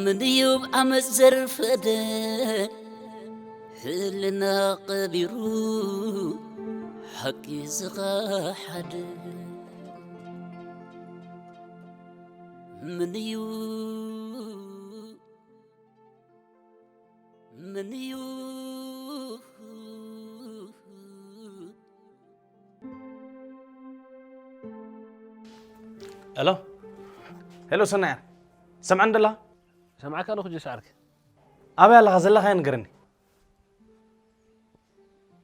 ምን እዩ ብዓመጽ ዘርፈደ ሕልና ቀቢሩ ሓቂ ዝኸሓደ? ምን እዩ? ምን እዩ? ሄሎ፣ ሄሎ፣ ሰናያ፣ ሰምዓን ደላ? ሰምዓካ ኣለኹ ጀስ ዓርኪ። ኣበይ ኣለኻ? ዘለኻዮ ንገረኒ።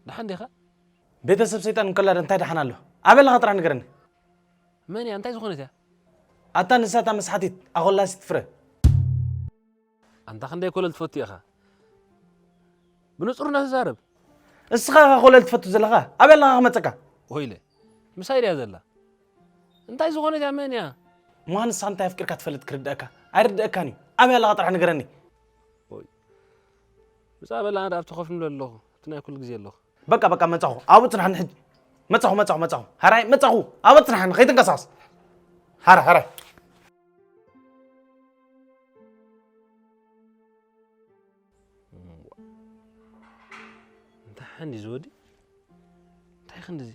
ደሓን ዲኻ? ቤተሰብ ሰይጣን እንከላ እንታይ ደሓን ኣሎ? ኣበይ ኣለኻ ጥራሕ ንገረኒ። መን እያ? እንታይ ዝኾነት እያ? ኣታ ንሳታ መስሓቲት ኣኾላሲት ፍረ። ኣንታ ክንደይ ኮለል ትፈቱ ኢኻ? ብንጹር እናተዛረብ። እስኻ ኢኻ ኮለል ትፈቱ ዘለኻ? ኣበይ ኣለኻ ክመጸካ? ወይለ፣ ምሳይ ድያ ዘላ? እንታይ ዝኾነት እያ? መን እያ? እሞ ንሳ እንታይ ኣፍቂርካ ትፈልጥ ክርድኣካ? ኣይርድኣካን እዩ። ኣበይ ኣለኻ ጥራሕ ንገረኒ። ወይ፣ ብጻ በላ ኣነ ኣብ ተኸፍ ንብለ ኣለኹ። እቲ ናይ ኩሉ ግዜ ኣለኹ። በቃ፣ በቃ፣ መጻኹ። ኣብኡ ጽናሕኒ ሕጂ። መጻኹ፣ መጻኹ፣ መጻኹ። ሃራይ፣ መጻኹ። ኣብኡ ጽናሕኒ፣ ከይትንቀሳቐስ። ሃራይ፣ ሃራይ። እንታይ ሓንዲ ዝወዲ? እንታይ ክንድዚ?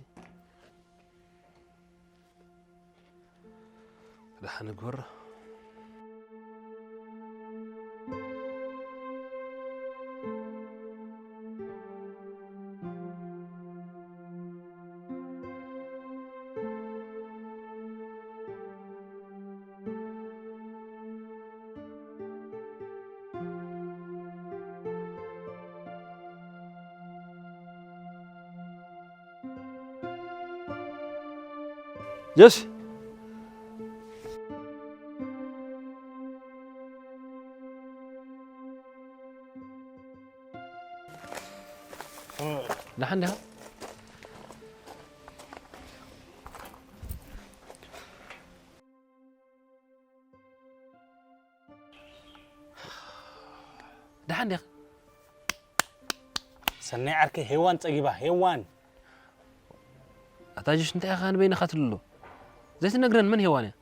ደሓን ግበሮ። ጀስ፣ ደሓን ዲኻ? ደሓን ዲኻ? ሰናይ ዓርከይ፣ ሄዋን ጸጊባ፣ ሄዋን። ኣታ ጅሽ፣ እንታይ ኢኻ ንበይንኻ ትልሎ? ዘይትነግረን መን ሄዋን እያ?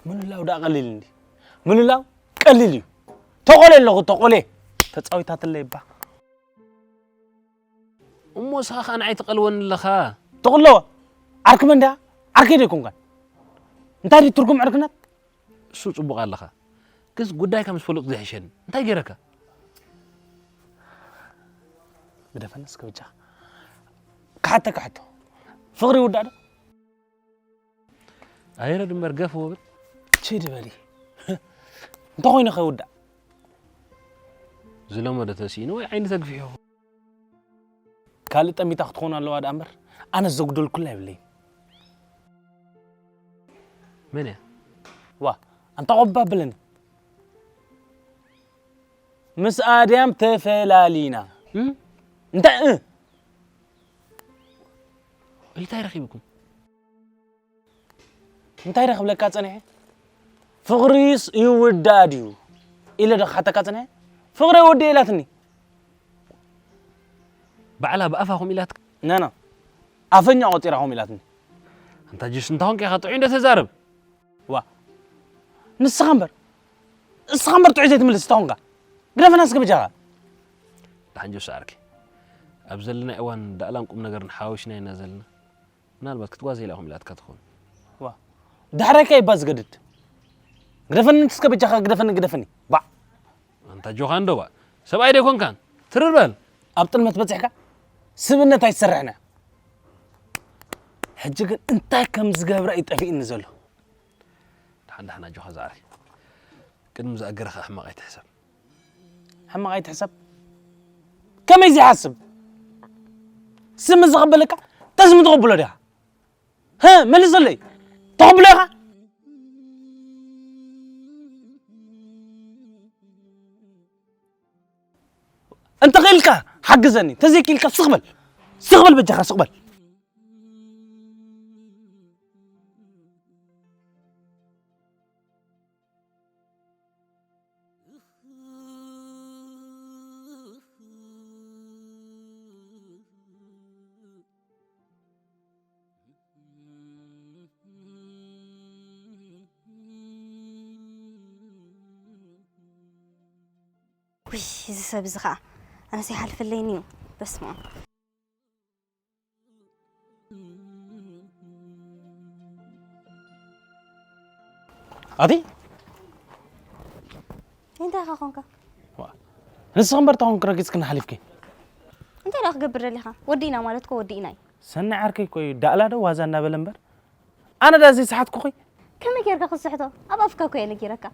ምልላው ደኣ ቀሊል እንዲ? ምልላው ቀሊል እዩ። ተቖሌ ኣለኹ፣ ተቖሌ። ተጻዊታትለይ እባ። እሞ ንስኻ ኸኣ ንዓይ ትቐልወኒ ኣለኻ። ትቕለወ? ዓርኪ መን ድያ? ዓርከይ ዶ ኣይኮንካን? እንታይ ድዩ ትርጉም ዕርክነት? እሱ ጽቡቕ ኣለኻ። ግንስ ጉዳይካ ምስ ፈለጡ ዝሕሸኒ። እንታይ ገይረካ? ግደፈኒ እስከ ብጃኻ። ክሓተካ ሕቶ። ፍቕሪ ይውዳእ ዶ? ኣይረድ እምበር ገፍ ወብል። ችድ በሊ። እንተኾይኑ ከይውዳእ። ዝለመደ ተሲኢኑ ወይ ዓይኒ ተግፊሑ። ካልእ ጠሚታ ክትኾን ኣለዋ ደኣ እምበር፣ ኣነስ ዘጉደልኩላ የብለይን። መን እያ? ዋ፣ ኣንታ ቆባ ብለኒ። ምስ ኣድያም ተፈላሊና። እም? እንታይ እ? እንታይ ረኺብኩም? እንታይ ዶ ክብለካ ጸኒሐ? ፍቕሪስ ይውዳእ ድዩ? ኢለ ዶ ክሓተካ ጸኒሐ? ፍቕሪ ይወድእ ኢላትኒ። ባዕላ ብኣፋ ከምኡ ኢላትካ? ናና። ኣፈኛ ቆጺራ ከምኡ ኢላትኒ። ኣንታ ጅስ፣ እንታይ ኾንካ ኢኻ ጥዑይ እንዶ ተዛረብ? ዋ። ንስኻ እምበር። ንስኻ እምበር ጥዑይ ዘይትምልስ እንታይ ኾንካ? ግደፈና እስከ በጃኻ። ደሓን ጆስ ዓርከይ። ኣብ ዘለና እዋን ዳእላን ቁም ነገርን ሓዊስና ኢና ዘለና። ምናልባት ክትጓዘ ኢላ ኢኹም ኢላትካ ትኸውን። ዋ፣ ዳሕራይካ ይባ ዝገድድ። ግደፈኒ እስከ በጃኻ፣ ግደፈኒ፣ ግደፈኒ። ባዕ። ኣንታ ጆኻ እንዶ ባዕ። ሰብኣይ ዶ ኣይኮንካን? ትርር በል። ኣብ ጥልመት በጺሕካ ስብእነት ኣይትሰርሕን እያ። ሕጂ ግን እንታይ ከም ዝገብራ እዩ ጠፊእኒ ዘሎ። ደሓን ደሓን ኣጆኻ ዝዓርከይ። ቅድሚ ዝኣገረ ኸኣ ሕማቕ ኣይትሕሰብ። ሕማቕ ኣይትሕሰብ። ከመይ ዘይሓስብ? ስሚ ዝቕበለካ ተስሚ ትቕብሎ ዲኻ? ሀ፣ መልሰለይ። ተቕብሎ ኢኻ? እንተ ኽኢልካ ሓግዘኒ፣ ተዘይክኢልካ ስቕ በል። ስቕ በል በጃኻ፣ ስቕ በል። ውይ፣ እዚ ሰብ እዚ ኸዓ ኣነስ ይሓልፈለይኒ እዩ። በስመ ኣብ። ኣቲ እንታይ ኢኻ ኮንካ? ንስኺ እምበር ተኾንክ ረጊጽክኒ ሓሊፍኪ። እንታይ ደኣ ክገብር ደሊኻ? ወዲእና ማለት እኮ ወዲእና እዩ። ሰናይ ዓርከይ እኮ እዩ። ዳእላ ዶ ዋዛ እናበለ እምበር ኣነ ዳ ዘይሰሓትኩኺ? ከመይ ጌርካ ክትስሕቶ? ኣብ ኣፍካ እኮ እየ ነጊረካ።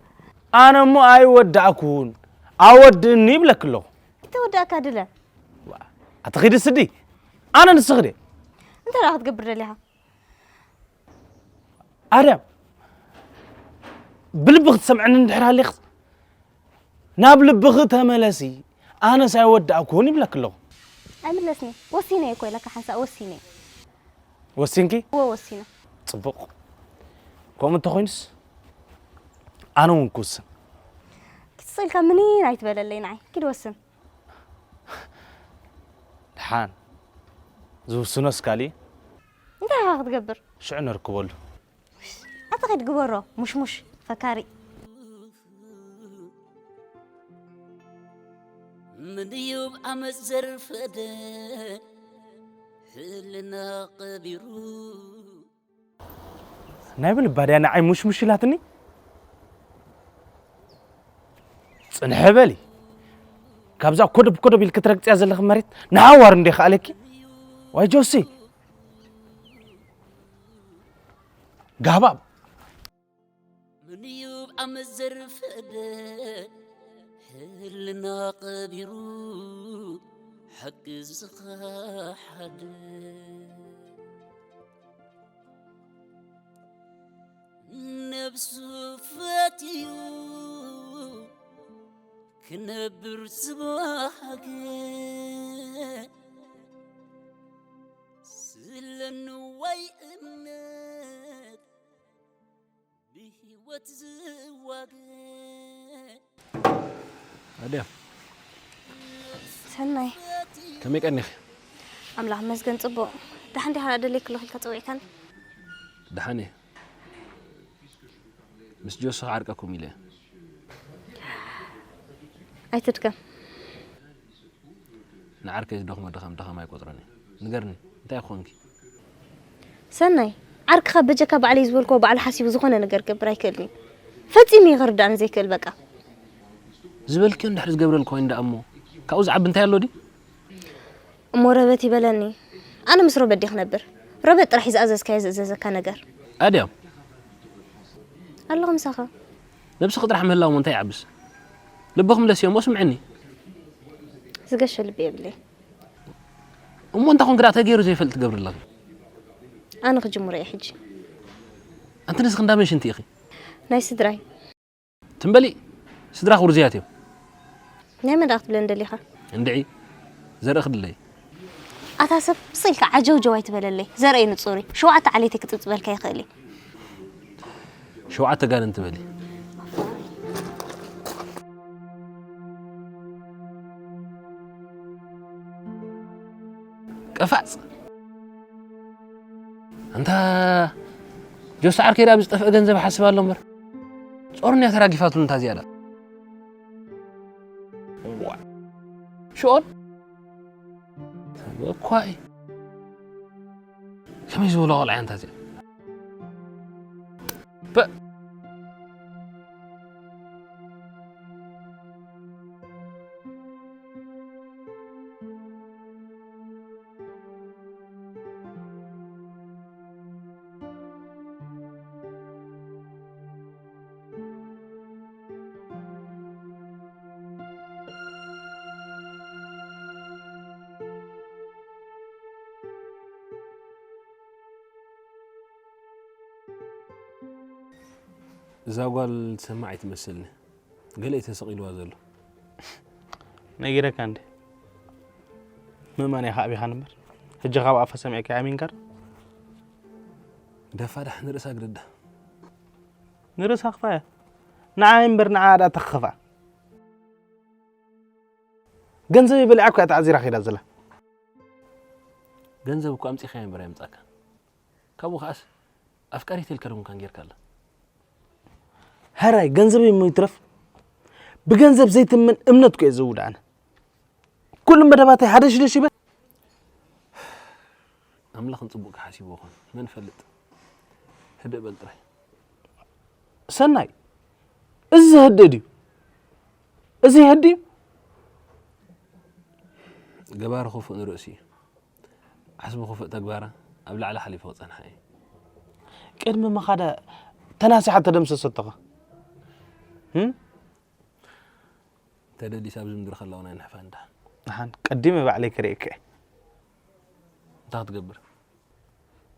ኣነ እሞ ኣይወዳእኩን። ኣወድእኒ ይብለኪ ኣለኹ። እንተወዳእካ ድለ። ኣቲ ኺዲ ስዲ። ኣነ ንስኺ ድየ? እንታይ ደኣ ክትገብር ደሊኻ? ኣርያም፣ ብልቢ ክትሰምዕኒ እንድሕር ሃሊኽስ፣ ናብ ልብኺ ተመለሲ። ኣነስ ኣይወዳእኩን ይብለኪ ኣለኹ። ኣይምለስኒ። ወሲነ እየ እኮ ኢለካ ሓንሳእ ወሲነ እየ። ወሲንኪ? እወ፣ ወሲነ። ጽቡቕ። ከምኡ እንተኾይኑስ፣ ኣነ እውን ክውስን። ክትስቕ ኢልካ ምኒን ኣይትበለለይ ንዓይ። ኪድ ወስን። ደሓን። ዝውስኖስ ካሊእ? እንታይ ኢኻ ክትገብር? ሽዑ ነርክበሉ። ኣታ ኺድ ግበሮ፣ ሙሽሙሽ ፈካሪ። ምን እዩ ብዓመፅ ዘርፈደ ሕልና ቀቢሩ። ናይ ብልባ ድያ ንዓይ ሙሽሙሽ ኢላትኒ? ጽንሐ በሊ። ካብዛ ኮደብ ኮደብ ኢልኪ ትረግጽያ ዘለኺ መሬት ንሓዋሩ እንደ ይኸኣለኪ። ዋይ ጆሲ። ጋባብ። ምን እዩ ብዓመፅ ዘርፈደ ሕልና ቀቢሩ ሓቂ ዝኸሓደ። ነብሱ ፈትዩ ክነብር ዝባሃገ ስለ ንዋይ እምነት ብህይወት ዝዋገ። ኣድያም ሰናይ። ከመይ ቀኒኺ? ኣምላኽ ይመስገን ጽቡቕ። ደሓን ዲኻ? ደለይክ ኣለኹ ኢልካ ጸዊዕካኒ። ደሓን እየ። ምስ ጆሲ ክዓርቀኩም ኢለ እየ። ኣይትድከም። ንዓርከይ ዝደኽሞ ድኻም ድኻም ኣይቆጽሮን እየ። ንገርኒ፣ እንታይ ኮንኪ? ሰናይ፣ ዓርክኻ በጀካ ባዕለይ ዝበልክዎ ባዕሉ ሓሲቡ ዝኾነ ነገር ክገብር ኣይክእልን እዩ። ፈጺሙ እዩ ክርዳእኒ ዘይክእል በቃ። ዝበልክዮ እንድሕር ዝገብረልኪ ኮይኑ ደኣ እሞ፣ ካብኡ ዝዓቢ እንታይ ኣሎ ድዩ? እሞ ረበት ይበለኒ። ኣነ ምስ ረበት ድየ ክነብር? ረበት ጥራሕ እዩ ዝኣዘዝካዮ ዝእዘዘካ ነገር። ኣድያም። ኣለኹ ምሳኻ። ነብስኺ ጥራሕ ምህላው እሞ እንታይ ይዓብስ? ልብኺ ምለስዮ እሞ ስምዕኒ። ዝገሸ ልቢ የብለይ። እሞ እንታይ ኮንኪ ደኣ ተገይሩ ዘይፈልጥ ትገብሪ ኣለኺ? ኣነ ክጅምሮ እየ ሕጂ። ኣንቲ ንስኺ እንዳ መን ሽንቲ ኢኺ? ናይ ስድራይ። ትም በሊ፣ ስድራኺ ውርዙያት እዮም። ናይ መን ደኣ ክትብለኒ ደሊኻ? እንድዒ፣ ዘርኢ ክድለይ። ኣታ ሰብ፣ ስቕ ኢልካ ዓጀውጀው ኣይትበለለይ። ዘርእይ ንጹር እዩ። ሸውዓተ ዓሌተይ ክጽብጽበልካ ይኽእል እዩ። ሸውዓተ ጋንንቲ በሊ። ቀፋጽ። ኣንታ ጆሲ ዓርከይ ደኣ ብዝጠፍአ ገንዘብ ሓስብ ኣሎ እምበር። ጾርንያ ተራጊፋትሉ እንታ ዝያዳ። ዋ። ሽኦል። እኳ እዩ። ከመይ ዝበሎ ቆልዓ እያ እንታ እዚኣ። በ- እዛ ጓል ትሰማዕ ኣይትመስልኒ። ገለ እዩ ተሰቒልዋ ዘሎ። ነጊረካ እንዴ? ምእማን ኢኻ ኣቢኻን እምበር። ሕጂ ካብ ኣፋ ሰሚዐካ ኣሚንካ ዶ? ደፋ ደሓ ንርእሳ ግደዳ። ንርእሳ ክፋያ? ንዓይ እምበር ንዓኣ ደኣ ተኽኽፋ። ገንዘበይ በሊዓ እኮ እያ ተዓዚራ ከይዳ ዘላ። ገንዘብ እኮ ኣምጺኻዮ እምበር ኣየምጻእካን። ካብኡ ከኣስ ኣፍቃሪት ኢልካ ዶ ምኳን ጌርካ ኣላ? ሕራይ ገንዘበይ እሞ ይትረፍ ብገንዘብ ዘይትምን እምነት እኮ እየ ዝውድ ኣነ። ኩሉ መደባተይ ሃደሽደሽ ይበል። ኣምላኽ ንጽቡቕ ክሓሲብዎ ኾን መን ፈልጥ። ህድእ በል ጥራይ። ሰናይ፣ እዚ ህድእ ድዩ? እዚ ህድእ እዩ? ገባሪ ክፉእ ንርእሲ እዩ። ዓስቢ ክፉእ ተግባራ ኣብ ላዕሊ ሓሊፉ ክጸንሓ እዩ። ቅድሚ ምኻዳ ተናሲሓ ተደምሰሰቶኻ። ህም? ተደሊስ ኣብዚ ምድሪ ከላ እውን ኣይንሕፋ እንዳ። ደሓን ቀዲመ ባዕለይ ክርእየካ እየ። እንታይ ክትገብር?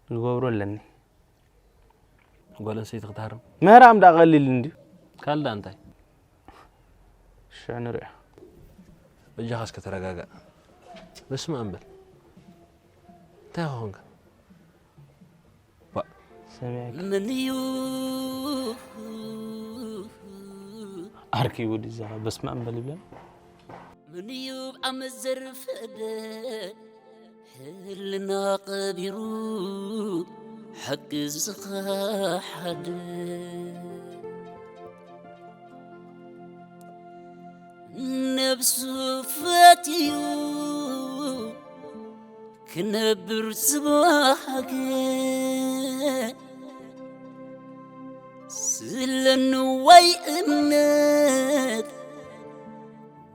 ዝገብሮ ኣለኒ። ጓል ኣንስተይቲ ክትሃርም? ምህራም ደኣ ቀሊል እንድዩ። ካልእ ደኣ እንታይ? ሽዑ ንሪኦ። በጃኻ እስከ ተረጋጋእ። በስመ ኣብ በል። እንታይ ኾንካ? ዋ። ሰሚዐካ። ምን እዩ? ዓርኪ ወዲ እዛ በስመ ኣብ በል ይብለኒ። ምን እዩ ኣብ መዘርፈደ ሕልና ቀቢሩ ሓቂ ዝኸሓደ? ነብሱ ፈትዩ ክነብር ዝባሃገ፣ ስለ ንዋይ እምነት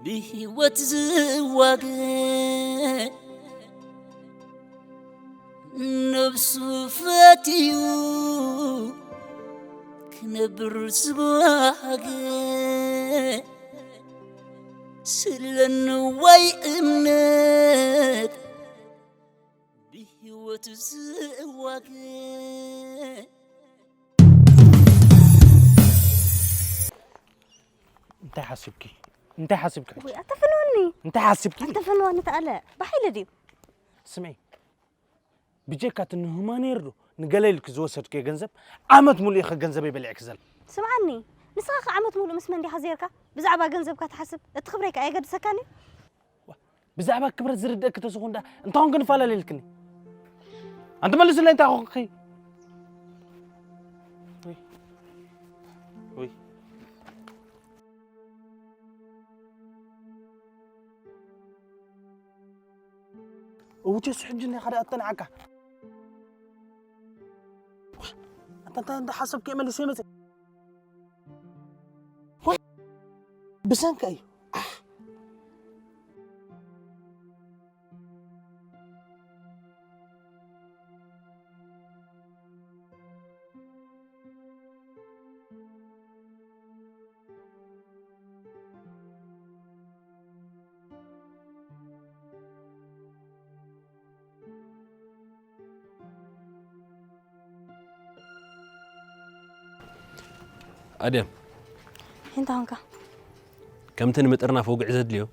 ብህይወት ዝዋገ፣ ነብሱ ፈትዩ ክነብር ዝባሃገ፣ ስለ ንዋይ እምነት ብህይወት ዝዋገ። እንታይ ሓሲብኪ? እንታይ ሓሲብኪ? ወይ ኣተፍንወኒ። እንታይ ሓሲብኪ? ኣተፍንወኒ ተኣለ። ብሓይሊ ድዩ? ስምዒ፣ ብጀካ እቲ ንሁማኔር ዶ ንገለ ኢልኪ ዝወሰድክዮ ገንዘብ ዓመት ሙሉእ ኢኸ ገንዘበይ በሊዕኪ ዘላ? ስምዓኒ፣ ንስኻ ከ ዓመት ሙሉእ ምስ መን ዲኻ ዜርካ? ብዛዕባ ገንዘብካ ትሓስብ፣ እቲ ክብረይ ከ ኣየገድሰካን እዩ? ዋ፣ ብዛዕባ ክብረት ዝርድኣኪ ተዝኹን ደኣ እንታይ ኮንኪ ንፈላለየልክኒ? ኣንቲ መልስለይ እንታይ ኮንኪ? ወይ፣ ወይ። እውቴስ ሕጂ ናይ ሓደ ኣተናዓካ። ኣንታ እንታይ እንዳሓሰብኩ እየ መሊሰ ይመጽእ። ወይ ብሰንካ እዩ። ኣሕ። ኣድያም። እንታይ ኾንካ? ከምቲ ንምጥርናፍ ወግዒ ዘድልዮ፣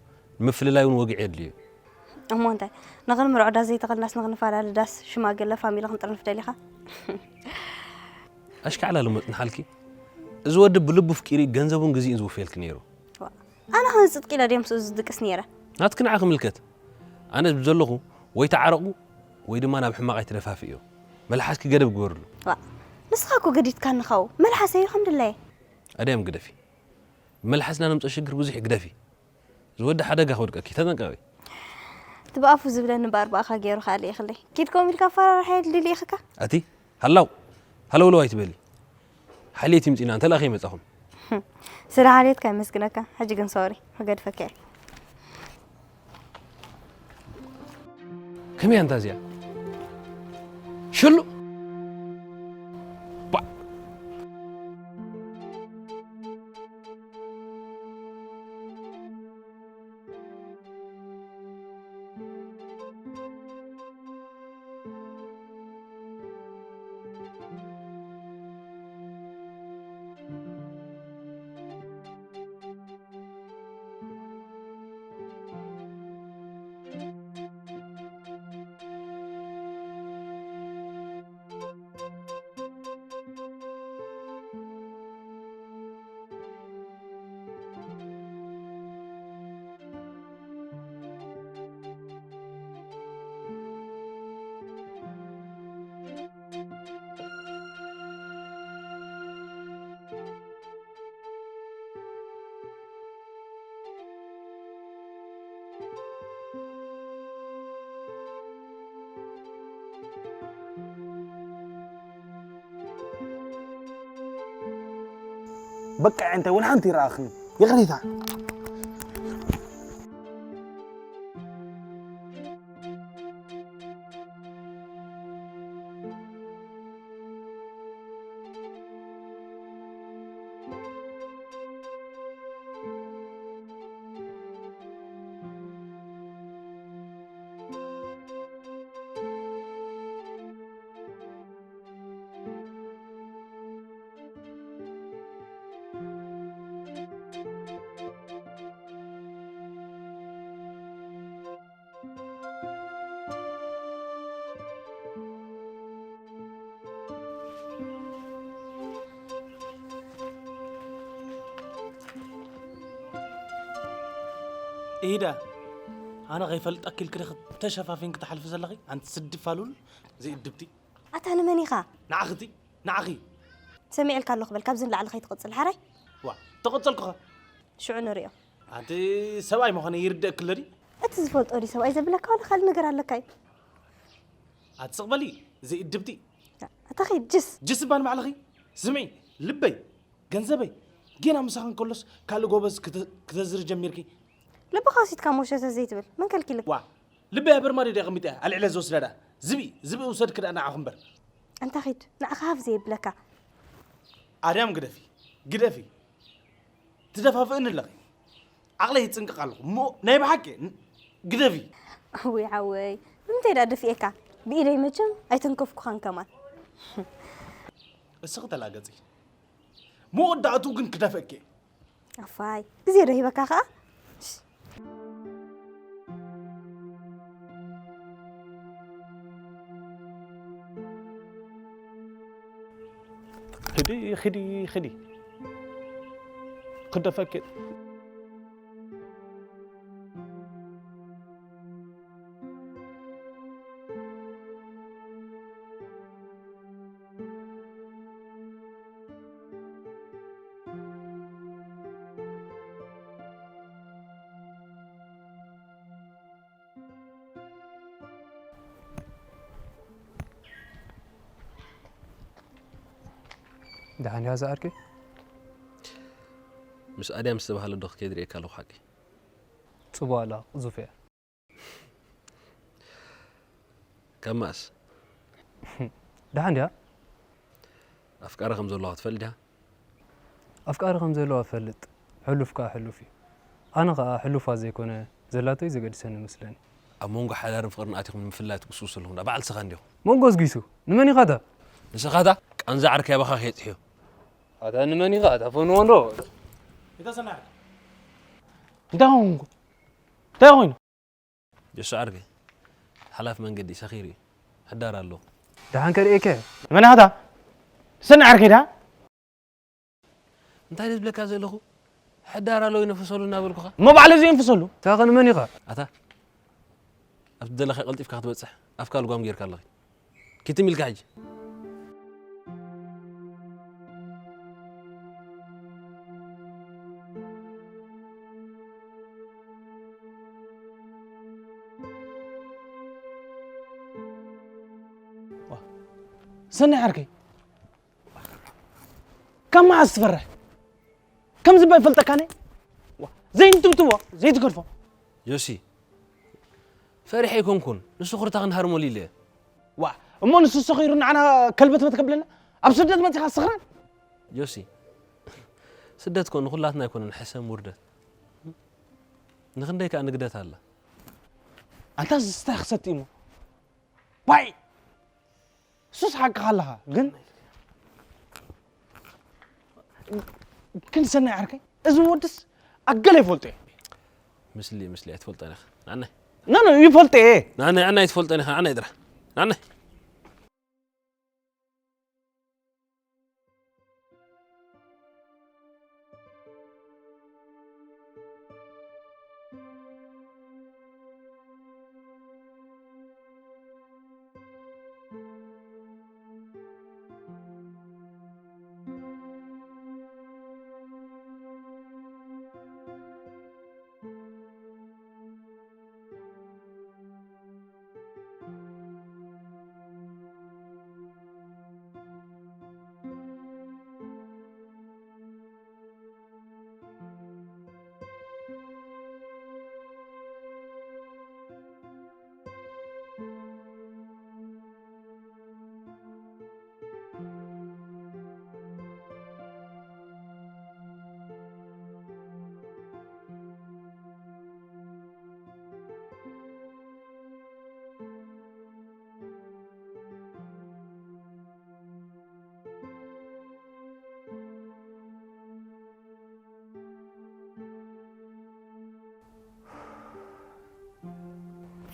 ንምፍልላይ እውን ወግዒ የድልዮ። እሞ እንታይ? ንኽንምርዖ ዳስ ዘይተኸልናስ ንኽንፈላለ ዳስ ሽማግለ ፋሚሊ ክንጥርንፍ ደሊኻ? ኣሽካዕላል እሞ ጽንሓልኪ። እዚ ወዲ ብልቡ ፍቂሪ ገንዘቡን ግዜኡን ዝውፍየልኪ ነይሩ። ዋ፣ ኣነ ኸን ጽድቂ ኢለ ድየ ምስኡ ዝድቅስ ነይረ? ናትኪ ንዓ ክምልከት። ኣነ ብዘለኹ ወይ ተዓረቑ ወይ ድማ ናብ ሕማቕ ኣይትደፋፍእዮ። መልሓስኪ ገደብ ግበርሉ። ዋ፣ ንስኻ እኮ ገዲድካኒ ኻው። መልሓሰይ እዩ ከም ድላየ። ኣድያም ግደፊ። ብመልሓስና ነምጽኦ ሽግር ብዙሕ እዩ፣ ግደፊ። እዚ ወዲ ሓደጋ ከውድቀኪ፣ ተጠንቀቒ። እቲ ብኣፉ ዝብለኒ እምበኣር ብኣኻ ገይሩ ከኣ ልኢኽለይ። ኪድ ከምኡ ኢልካ ኣፈራርሓ የድሊ ልኢኽካ? ኣቲ ሃላው፣ ሃለውለው ኣይትበሊ። ሓልየት ይምጺና፣ እንተ ለኣኸ ይመጻኹም። ስለ ሓልየትካ የመስግነካ፣ ሕጂ ግን ሶሪ፣ ክገድፈካ እየ። ከመይ ኣንታ እዚኣ? ሽሉ! ባ! በቃ፣ እንታይ ወላ ሓንቲ ይረኣኽኒ። ይቕሬታ። ኢዳ፣ ኣነ ከይፈልጠኪ ኢልኪ ዲኺ ተሸፋፊንኪ ትሓልፊ ዘለኺ? ኣንቲ ስዲ ፋሉል ዘይእድብቲ። ኣታ ንመን ኢኻ? ንዓኺ እቲ፣ ንዓኺ። ሰሚዐልካ ኣለኹ በል፣ ካብዚ ንላዕሊ ከይትቕጽል ሓራይ። ዋ፣ ተቐጸልኩኸ? ሽዑ ንሪኦ። ኣንቲ ሰብኣይ ምዃነይ ይርደእኪ ኣሎ ድዩ? እቲ ዝፈልጦ ድዩ ሰብኣይ ዘብለካ ዋላ ካልእ ነገር ኣለካ እዩ? ኣቲ ስቕ በሊ፣ ዘይእድብቲ። ኣታ ኺድ ጅስ። ጅስ እባ ንባዕልኺ። ስምዒ፣ ልበይ፣ ገንዘበይ፣ ጌና ምሳኺ እንከሎስ ካልእ ጎበዝ ክተ-፣ ክተዝሪ ጀሚርኪ። ልብኻ ወሲድካ እሞ ሸተት ዘይትብል፣ መን ከልኪልካ? ዋ፣ ልበይ ኣብ ኣርማድዮ ድየ ኣቐሚጠያ፣ ኣልዒለ ዝወስዳ ደኣ። ዝብኢ፣ ዝብኢ ውሰድኪ ደኣ ንዓኺ እምበር። ኣንታ ኺድ፣ ንዓኻ ሃፍ ዘየብለካ። ኣርያም ግደፊ፣ ግደፊ። ትደፋፍእኒ ኣለኺ። ዓቕለይ ይጽንቀቕ ኣለኹ። እሞ ናይ ብሓቂ ን-፣ ግደፊ። እውይ ሓወይ፣ ንምንታይ ደኣ ደፊኤካ? ብኢደይ መቸም ኣይተንከፍኩኻን ከማን። እስኺ ተላገጺ። መወዳእትኡ ግን ክደፍእኪ እየ። ኣፋይ፣ ግዜ ዶ ሂበካ ኸኣ? ኺዲ፣ ኺዲ፣ ኺዲ። ክደፈኪ። ደሓን እያ ዝዓርከይ? ምስ ኣድያም ዝተባህለ ዶ ክትከይድ ርእየካ ኣለኹ ሓቂ? ጽቡቕ ኣላ፣ ቅዙፍ እያ። ካብ መኣስ? ደሓን ድያ? ኣፍቃሪ ከም ዘለዋ ትፈልጥ ዲኻ? ኣፍቃሪ ከም ዘለዋ እፈልጥ። ሕሉፍ ከኣ ሕሉፍ እዩ። ኣነ ኸኣ ሕሉፋ ዘይኮነ ዘላቶ እዩ ዘገድሰኒ መስለኒ። ኣብ መንጎ ሓዳርን ፍቕርን ኣቲኹም ንምፍላይ ትጉስጉሱ ኣለኹም። ደኣ በዓል ንስኻ እንዲኹም። መንጎ ኣስጒሱ? ንመን ኢኻ እታ? ንስኻ እታ ቃንዛ ዓርከይ ኣባኻ ከየጥሕዮ። ኣታ ንመን ኢኻ? ኣታ ፈንዎ እንዶ። እንታይ ሰናዕካ? እንታይ ኾንኩ? እንታይ ኮይኑ? ጀሱ ዓርከይ፣ ሓላፊ መንገዲ ሰኺሩ እዩ። ሕዳር ኣለኹ። ደሓን ከርእየካ እየ። ንመን ኢኻ እታ? ሰኒ ዓርከይ ደኣ? እንታይ ድየ ዝብለካ ዘለኹ? ሕዳር ኣለዉ ይንፈሰሉ እናበልኩኻ። እሞ ባዕሉ እዚ ይንፈሰሉ። እታ ኸ ንመን ኢኻ? ኣታ፣ ኣብቲ ደለኻዮ ቀልጢፍካ ክትበጽሕ ኣፍካ ልጓም ጌርካ ኣለኺ። ኪትም ኢልካ ሕጂ። ዋ፣ ሰናይ ዓርከይ፣ ካብ መዓስ ትፈርሕ? ከምዚ እባ ይፈልጠካነ? ዋ፣ ዘይንትብትቦ፣ ዘይትገድፎ። ዮሲ፣ ፈሪሐ ኣይኮንኩን፣ ንሱ ኩርታ ክንሃርመሉ ኢለ እየ። ዋ፣ እሞ ንሱ ሰኺሩ ንዓና ከልበትበት ከብለና? ኣብ ስደት መጺኻ ስኽራን? ዮሲ፣ ስደት እኮ ንኹላትና ኣይኮነን ሕሰም ውርደት። ንኽንደይ ከኣ ንግደት ኣላ። ኣንታ ዝስተ ክሰቲ እሞ። ዋይ! ሱስ ሓቅኻ ኣለኻ፣ ግን፣ ግን ሰናይ ዓርከይ፣ እዚ ወድስ ኣገለ ይፈልጦ እየ። ምስሊ፣ ምስሊ ኣይትፈልጦን ኢኻ። ንዓናይ። ኖ፣ ኖ፣ ይፈልጦ እየ። ንዓናይ፣ ንዓናይ ኣይትፈልጦን ኢኻ፣ ንዓናይ ጥራሕ። ንዓናይ።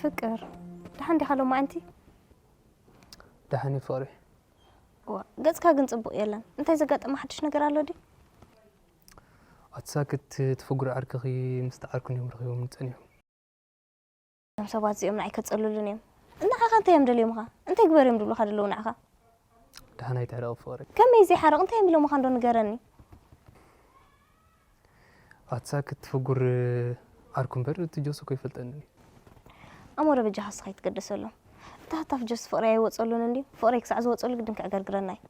ፍቅር፣ ደሓን ዲኻ ሎማዓንቲ? ደሓን እዩ ፍቕሪ። እዋ፣ ገጽካ ግን ጽቡቕ የለን። እንታይ ዘጋጠመ ሓድሽ ነገር ኣሎ ድዩ? ኣቲ ሳክት፣ ትፍጉሪ ዓርክኺ ምስ ተዓርኩን እዮም ረኺቦም ጸኒሖም። እዞም ሰባት እዚኦም ንዓይ ከጸልሉን እዮም። ንዓኻ እንታይ እዮም ደልዮምኻ? እንታይ ግበር እዮም ድብሉኻ ደለዉ ንዓኻ? ደሓን ኣይትሕረቒ ፍቕሪ። ከመይ ዘይሓርቕ እንታይ እዮም ኢሎምኻ እንዶ ንገረኒ? ኣቲ ሳክት፣ ትፍጉር ዓርኩ እምበር እቲ ጆስ እኮ ይፈልጠኒ። ኣሞረ በጃኻ እስኻ ኣይትገደሰሎም። እቲ ሃታፍ ጆስ ፍቕረይ ኣይወጸሉን እንድዩ። ፍቕረይ ክሳዕ ዝወጸሉ ግድን ክዕገርግረና እዩ።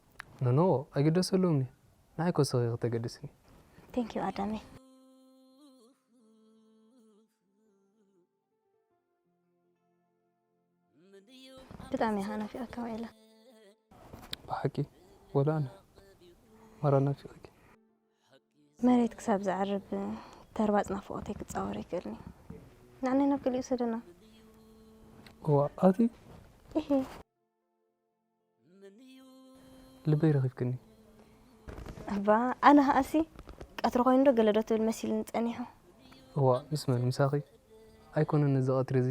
ኖኖ፣ ኣይግደሰሎምኒ። ንዓይ እኮ እስኺ ከተገድስኒ። Thank you ኣዳመይ። ብጣዕሚ ኢኻ ናፊቐካ ውዒላ። ብሓቂ ወላ ኣነ ማራ ናፊቐኪ። መሬት ክሳብ ዝዓርብ ተርባጽ ናፍቖተይ ክጻወር ኣይክእልን እዩ። ንዓናይ ናብ ገሊኡ ሰደና። እዋ ኣቲ እሂ። ልበይ ረኺብክኒ። እባ ኣነ ኸኣሲ ቀትሪ ኮይኑ ዶ ገለ ዶ ትብል መሲልኒ ጸኒሑ። እዋ ምስ መን ምሳኺ? ኣይኮነን እዚ ቀትሪ እዚ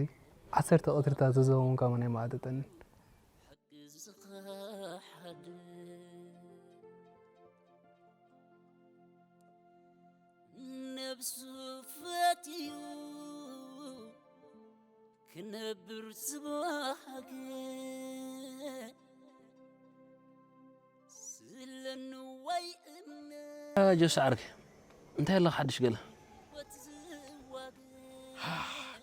ዓሰርተ ቀትርታት ተዘዋወንካ መን ኣይመዓጠጠንን። ነብሱ ፈትዩ ክነብር ዝባሃገ ስለንዋይ እምነት ጆስ ዓርከይ፣ እንታይ ኣለካ ሓድሽ ገለ? ዝዋገ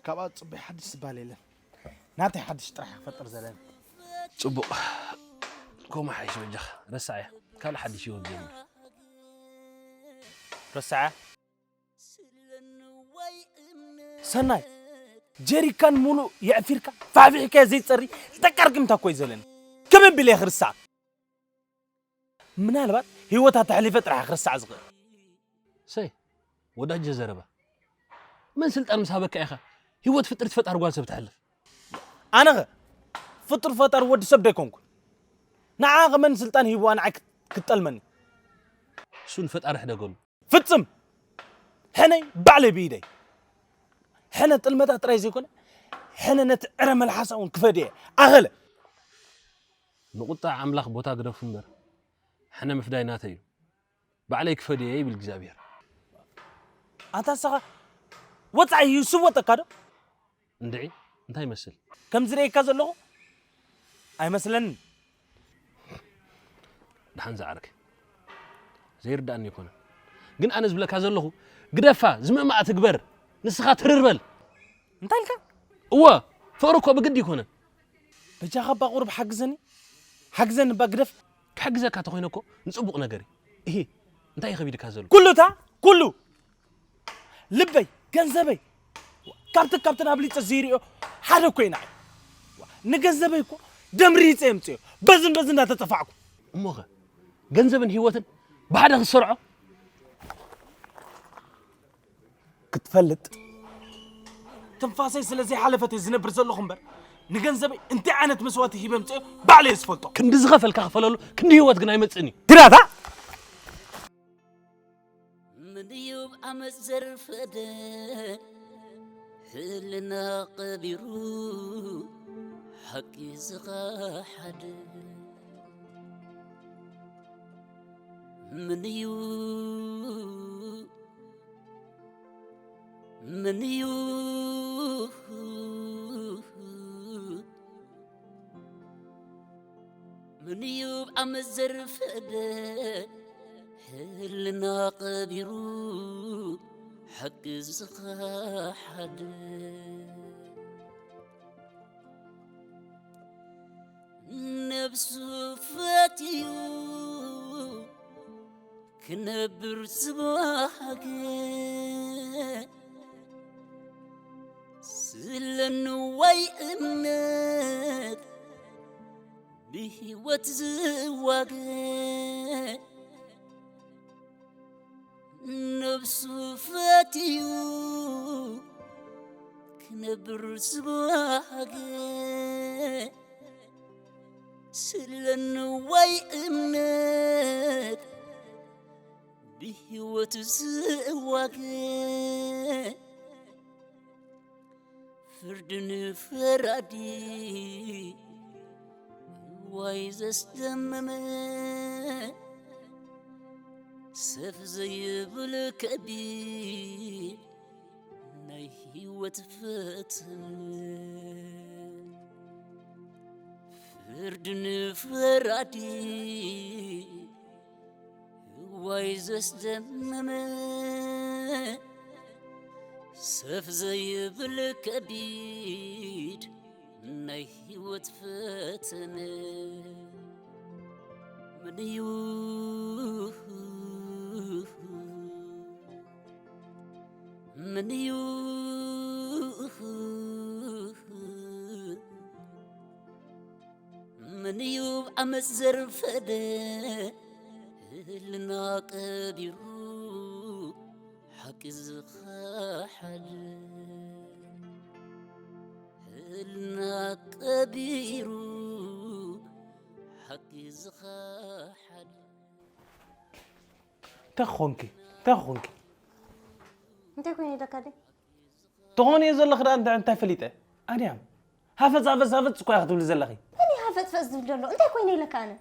ካብኣ ጽቡይ ሓድሽ ዝበሃል የለን። ናተይ ሓድሽ ጥራሕ ክፈጥር ዘለኒ። ጽቡቕ። ከምኡ ሓይሽ በጃኻ። ረሳዕያ። ካልእ ሓድሽ ህይወት ጀምር። ረሳዓ ስለንዋይ እምነት ሰናይ፣ ጀሪካን ሙሉእ የዕፊርካ ፋሕፊሕካዮ ዘይትጸሪ፣ ጠቃርግምታ እኮ እዩ ዘለኒ። ከመይ ኣቢለ እየ ክርስዓ? ምናልባት ህይወታ ተሕሊፈ ጥራሕ እየ ክርስዓ ዝኽእል። ሰይ፣ ወዳጀ ዘረባ። መን ስልጣን ምስ ሃበካ ኢኻ ህይወት ፍጥርቲ ፈጣሪ ጓል ሰብ ተሕልፍ? ኣነኸ ፍጡር ፈጣሪ ወዲ ሰብ ዶ ኣይኮንኩን? ንዓ ከ መን ስልጣን ሂብዋ ንዓይ ክት- ክትጠልመኒ? እሱ ንፈጣሪ ሕደገሉ። ፍጽም! ሕነይ ባዕለይ ብኢደይ። ሕነ ጥልመታ ጥራይ ዘይኮነ፣ ሕነ ነቲ ዕረ መልሓሳ እውን ክፈድየ ኣኸለ። ንቁጣዕ ኣምላኽ ቦታ ግደፉ እምበር፣ ሕነ ምፍዳይ ናተይ እዩ። ባዕለይ ክፈድየ ይብል እግዚኣብሔር። ኣታ ንስኻ ወጻኢ ይስወጠካ ዶ? እንድዒ፣ እንታይ ይመስል? ከም ዝርእየካ ዘለኹ ኣይመስለንን። ደሓን ዝዓርከ። ዘይርዳእኒ ኣይኮነን። ግን ኣነ ዝብለካ ዘለኹ፣ ግደፋ፣ ዝምእማኣ ትግበር። ንስኻ ትርር በል። እንታይ ኢልካ? እወ፣ ፍቕሪ እኮ ብግዲ ኣይኮነን። በጃኻ እባ ቁሩብ ሓግዘኒ። ሓግዘኒ እባ ግደፍ። ክሕግዘካ ተኾይነ እኮ ንጽቡቕ ነገር እዩ። እሂ፣ እንታይ እዩ ከቢድካ ዘሎ? ኩሉ እታ፣ ኩሉ። ልበይ፣ ገንዘበይ፣ ካብቲ ካብትን ኣብሊጸ ዝይሪኦ ሓደ እኮ እዩ ንዓይ። ንገንዘበይ እኮ ደም ሪጸ የምጽዮ። በዝን በዝን እናተጠፋዕኩ። እሞኸ፣ ገንዘብን ህይወትን ብሓደ ክትሰርዖ? ክትፈልጥ። ትንፋሰይ ስለ ዘይሓለፈት እየ ዝነብር ዘለኹ እምበር፣ ንገንዘበይ እንታይ ዓይነት መስዋእቲ ሂበ የምጽዮ ባዕለይ እየ ዝፈልጦ። ክንዲ ዝኸፈልካ ክፈለሉ፣ ክንዲ ህይወት ግን ኣይመጽእን እዩ። ግዳታ! ምን እዩ ብዓመፅ ዘርፈደ ሕልና ቀቢሩ ሓቂ ዝኸሓደ ምን እዩ ምን እዩ ምን እዩ ብዓመፅ ዘርፈደ ሕልና ቀቢሩ ሓቂ ዝኸሓደ ነብሱ ፈትዩ ክነብር ዝባሃገ ስለ ንዋይ እምነት ብህይወት ዝዋገ ነብሱ ፈትዩ ክነብር ዝባሃገ ስለ ንዋይ እምነት ብህይወቱ ዝዋገ ፍርድን ፈራዲ ዋይ ዘስደመመ ሰፍ ዘይብል ከቢድ ናይ ህይወት ፈተነ። ፍርድን ፈራዲ ዋይ ዘስደመመ ሰፍ ዘይብል ከቢድ ናይ ህይወት ፈተነ። ምን እዩ ምን እዩ ምን እዩ ብዓመፅ ዘርፈደ ህልና ቀቢሩ ሓቂ ዝኸሓደ። ህልና ቀቢሩ ሓቂ ዝኸሓደ። እንታይ ክኾንኪ? እንታይ ክኾንኪ? እንታይ ኮይነ ኢለካ ድየ? ትኾንዮ ዘለኺ ደኣ እንታይ እንታይ ፈሊጠ? ኣድያም ሃፈጽ ሃፈጽ ሃፈጽ እኮ ኢኺ ትብሊ ዘለኺ። መን እዩ ሃፈጽ ፈጽ ዝብል ዘሎ? እንታይ ኮይነ ኢለካ ኣነ?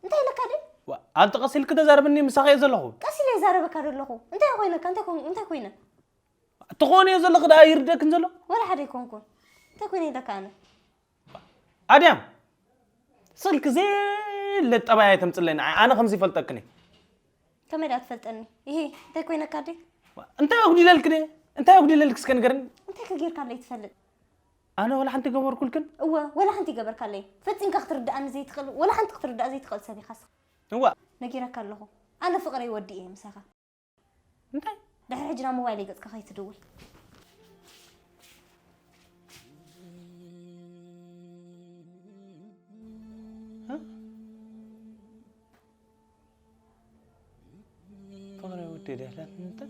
እንታይ ኢለካ ድየ? ዋ፣ ኣብቲ ቀስ ኢልኪ ተዛረብኒ ምሳኺ እየ ዘለኹ። ቀስ ኢለ ይዛረበካ ዶ ኣለኹ? እንታይ ኮይነካ? እንታይ ኮን እንታይ ኮይነ? ትኾንዮ ዘለኺ ደኣ ይርደክን ዘሎ? ወላ ሓደ ኣይኮንኩን። እንታይ ኮይነ ኢለካ ኣነ? ኣድያም ስልኪ ዘየለ ጠባይ ኣይተምፅለይ ንዓይ ኣነ ከምዚ ይፈልጠክን እየ ከመይ ደኣ ትፈልጠኒ? ይሄ እንታይ ኮይነካ ድየ? እንታይ ኣጉዲለልክ ድየ? እንታይ ኣጉዲለልክ እስከ ንገርኒ? እንታይ ከጌርካለይ ትፈልጥ? ኣነ ወላ ሓንቲ ገበርኩልክን? እወ ወላ ሓንቲ ይገበርካለይ። ፈጺምካ ክትርድኣኒ ዘይትኽእል ወላ ሓንቲ ክትርዳእ ዘይትኽእል ሰብ ኢኻ እስኻ። እዋ ነጊረካ ኣለኹ። ኣነ ፍቕረይ ወዲኤ ምሳኻ። እንታይ? ድሕሪ ሕጂ ናብ ሞባይለይ ገጽካ ከይትድውል። ፍቕሪ ውዴ ድያ ላትንተ?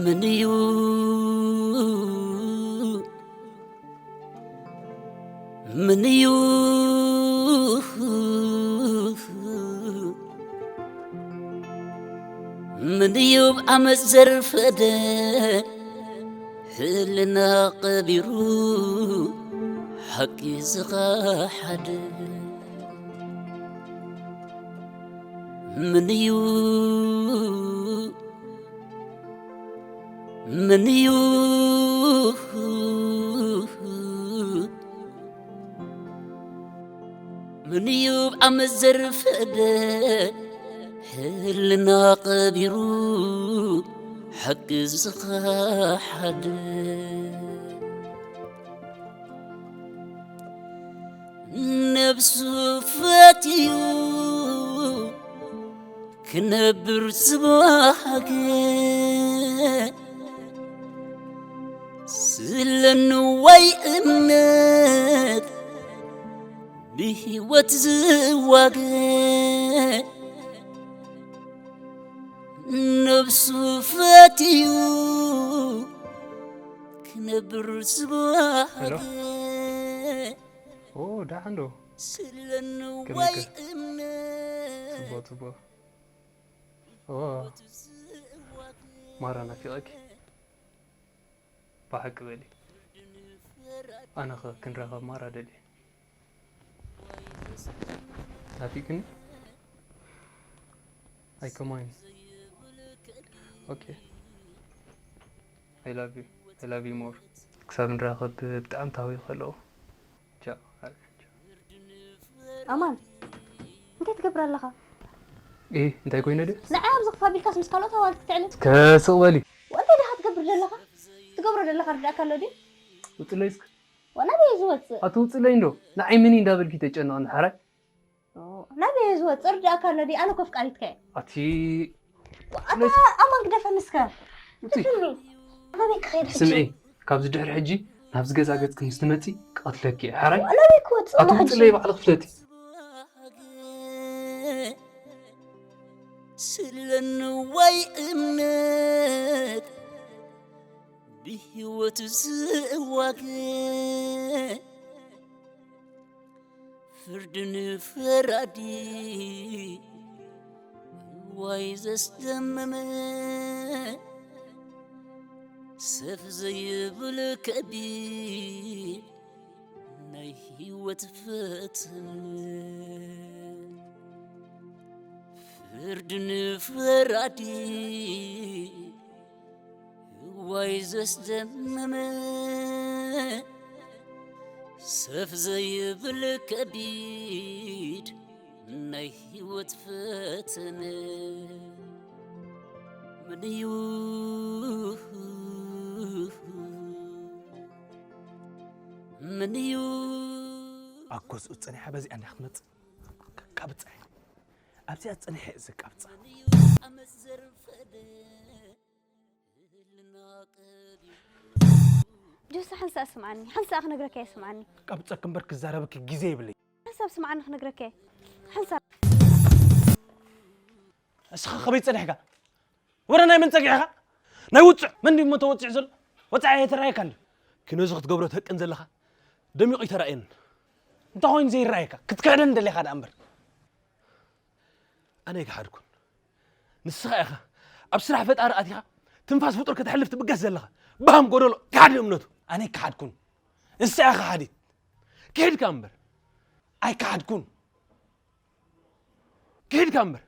ምን እዩ ምን እዩ ምን እዩ ብዓመፅ ዘርፈደ ህልና ቀቢሩ ሓቂ ዝኸሓደ ምን እዩ ምን እዩ ምን እዩ ብዓመት ዘርፈደ ሕልና ቀቢሩ ሓቂ ዝኸሓደ ነብሱ ፈትዩ ክነብር ዝባሃገ ስለ ንዋይ እምነት ብህይወት ዝዋገ ነብሱ ፈትዩ ክነብር ዝባሃገ ኦ ደሓን ዶ ስለ ንዋይ እምነት ጽቡቕ ጽቡቕ ኦ ማራ ናፊቐኪ ብሓቂ በሊ ኣነ ኸ ክንራኸብ ማራ ደልየ ናፊቅኒ ኣይከማይን okay I love you I love you more ክሳብ ንራኸብ ብጣዕሚ ታህዊ ከለዎ ቻው ኣማን እንታይ ትገብር ኣለኻ? ኢ እንታይ ኮይነ ድየ? ንዓይ ኣብዚ ክፋ ቢልካስ ምስ ካልኦት ኣዋልድ ክትዕልል? ከስቕ በሊ። ወንታይ ዲኻ ትገብር ዘለኻ? ትገብሮ ዘለኻ ርዳእካ ኣሎ ድዩ? ውፅለይ እስኪ። ዋላ በይ ዝወፅእ? ኣቲ ውፅለይ እንዶ ንዓይ ምን እንዳበልኪ ተጨነቕኒ ሓራይ? ናበይ እየ ዝወፅእ? ርዳእካ ኣሎ ድዩ? ኣነ እኮ ኣፍቃሪትካ እየ። ኣቲ ኣታ ኣማን ግደፈኒ እስከ። እቲ ፍትኒ። ናበይ ክኸይድ ሕጂ? ስምዒ፣ ካብዚ ድሕሪ ሕጂ ናብዚ ገዛ ገጽኪ ምስ ትመጺ ክቐትለኪ እየ። ሕራይ? ናበይ ክወፅእ ኣቲ እሞ ሕጂ? ውፅለይ ባዕልኺ ፍለጢ። ስለንዋይ እምነት ብህይወት ዝዋገ ፍርድን ፈራዲ ዋይ ዘስደመመ ሰፍ ዘይብል ከቢድ ናይ ህይወት ፈተነ ፍርድን ፈራዲ ዋይ ዘስደመመ ሰፍ ዘይብል ከቢድ ናይ ህይወት ፈተነ ምን እዩ ምን እዩ ኣኮ ዝኡ ጸኒሓ በዚኣ እንዳ ክትመጽእ ቀብጻ ኣብዚኣ ጸኒሐ እየ ዘቃብጻ። ጆሲ ሓንሳእ ስምዓኒ፣ ሓንሳእ ክነግረካ እየ ስምዓኒ። ቀብጸክ እምበር ክዛረበኪ ግዜ የብለይ። ሓንሳብ ስምዓኒ ክነግረካ እየ። ሓንሳብ። እስኻ ከበይ ጸኒሕካ? ወረ ናይ መን ጸጊዕካ? ናይ ውጽዕ መን ድዩ እሞ ተወጺዑ ዘሎ? ወጻኢ ኣይተራየካ እንዲ። ኪኖዚ ክትገብሮ ትህቅን ዘለኻ ደሚቑ ይተራእየን። እንታይ ኮይኑ ዘይረኣየካ? ክትክሕደን ደሊኻ ደኣ እምበር። ኣነ ኣይከሓድኩን። ንስኻ ኢኻ ኣብ ስራሕ ፈጣሪ ኣቲኻ ትንፋስ ፍጡር ከተሕልፍ ትብገስ ዘለኻ። ባሃም ጎደሎ ከሓዲ እምነቱ። ኣነ ኣይከሓድኩን። ንስኻ ኢኻ ከሓዲት። ክሒድካ እምበር። ኣይከሓድኩን። ክሒድካ እምበር።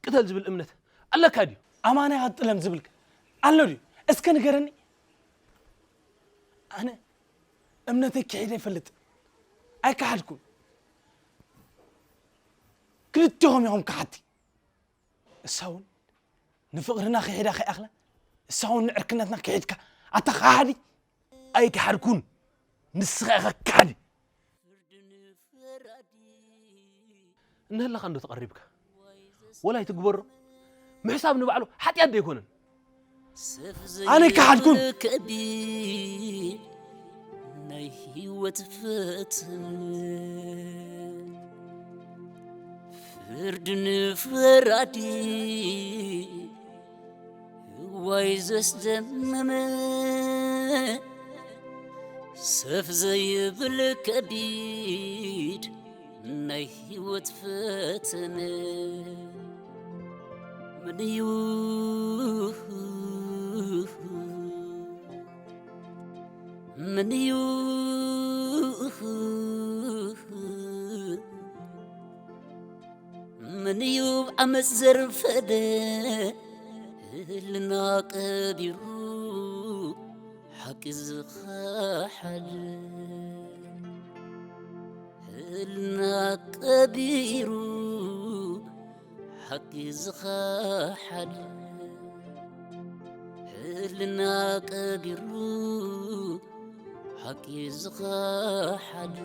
ቅተል ዝብል እምነት ኣለካ ድዩ? ኣማና ይቐጥለም ዝብልካ ኣሎ ድዩ? እስከ ንገረኒ። ኣነ እምነተይ ክሒደ ይፈልጥ። ኣይከሓድኩን። ክልቲኹም ኢኹም ከሓድቲ። እሳ እውን ንፍቕርና ክሒዳ ከይኣኽላ፣ እሳ እውን ንዕርክነትና ክሒድካ። ኣታ ከሓዲ። ኣይከሓድኩን። ንስኻ ኢኻ ከሓዲ። እንህለኻ እንዶ ተቐሪብካ። ወላ ኣይትግበሮ። ምሕሳብ ንባዕሉ ሓጢኣት ዶ ኣይኮነን? ኣነ ኣይከሓድኩን። ከቢድ ናይ ህይወት ፈተነ ፍርድን ፈራዲ ዋይ ዘስደመመ ሰፍ ዘይብል ከቢድ ናይ ህይወት ፈተነ ምን እዩ ምን እዩ ምን እዩ ዓመፅ ዘርፈደ ህልና ቀቢሩ ሓቂ ዝኸሓደ ህልና ቀቢሩ ሓቂ ዝኸሓደ ህልና ቀቢሩ ሓቂ ዝኸሓደ